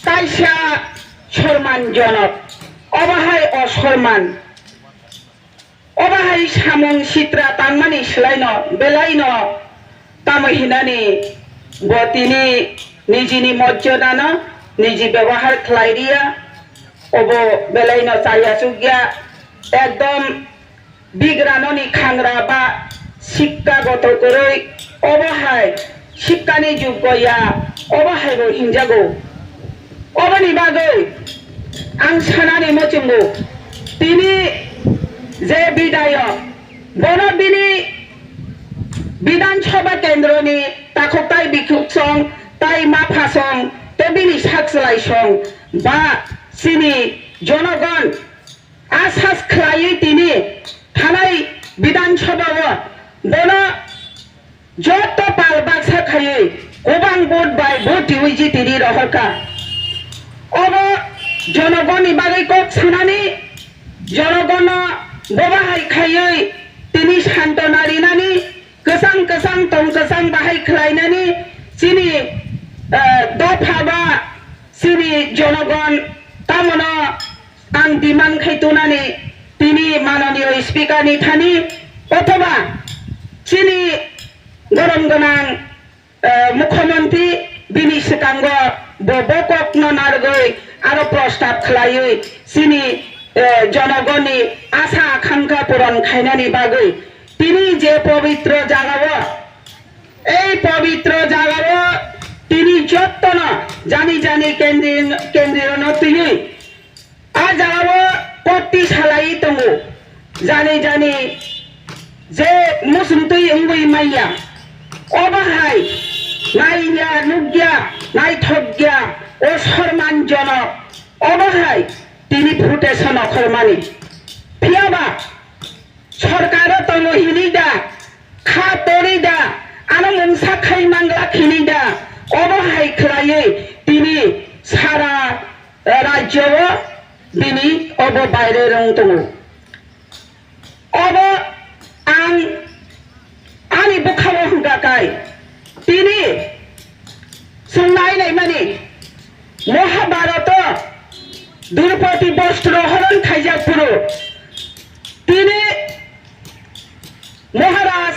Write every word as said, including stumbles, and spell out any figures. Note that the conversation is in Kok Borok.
Kaisa sorman jonok, obo hai osorman. Obo hai samung sitra tangmani swlaino belaino tamo hinani bo tini nijini mojjodano niji bebohar khlai riya, obo belaino chaya chukya, ekdom bigranoni khangra ba sikka goto kwrwi, obo hai sikkani juggo ya, obo hai bo hinjago. Oboni bagwi ang sanani muchungo, tini je bidayok, bono bini Bidhan Sabha kendroni takhuk tai bikhuk song, tai mapha song, tei bini sak chwlai song ba chini jonogon asas khlaiwi tini thanai Bidhan Sabha o bono joto pal baksa khaiwi kwbang vote bai vote riwi jiti ri rohorkha. Obo jonogonni bagwi kok sanani, jonogonno boba hai khaiwi tini santona rinani, kwchang kwchang tong kwchang bahai khlainani chini, eh, dopha ba chini jonogon tamono ang demand khai tonani tini manoniyo speaker ni thani othoba chini gorom gwnang, eh, mukhyamantri bini swkango bo bokokno narwgwi aro prostab khlaiwi chini, eh, jonogonni asa akhankha puron khainani bagwi tini je pobitro jagao, ei pobitro jagao tini jottono jani jani kendri-, kendrino twiwi a jagao kokti salai tongo, jani jani je muchungtwi wngwi manya. Obo hai naiya nukya naithokya o sorman jonok, obo hai tini protection okhormani. Phiyaba sorkaro tongo hini da, kha tori da, ano mungsa khai mangla khini da, obo hai khlaiwi tini sara rajyo o bini obo baire rwng tongo. Obo ang ani bwkhao hwnkha kai, tini chwng nai naimani Mahabharato Drupadi bostro horon khaijak phuru tini Maharaj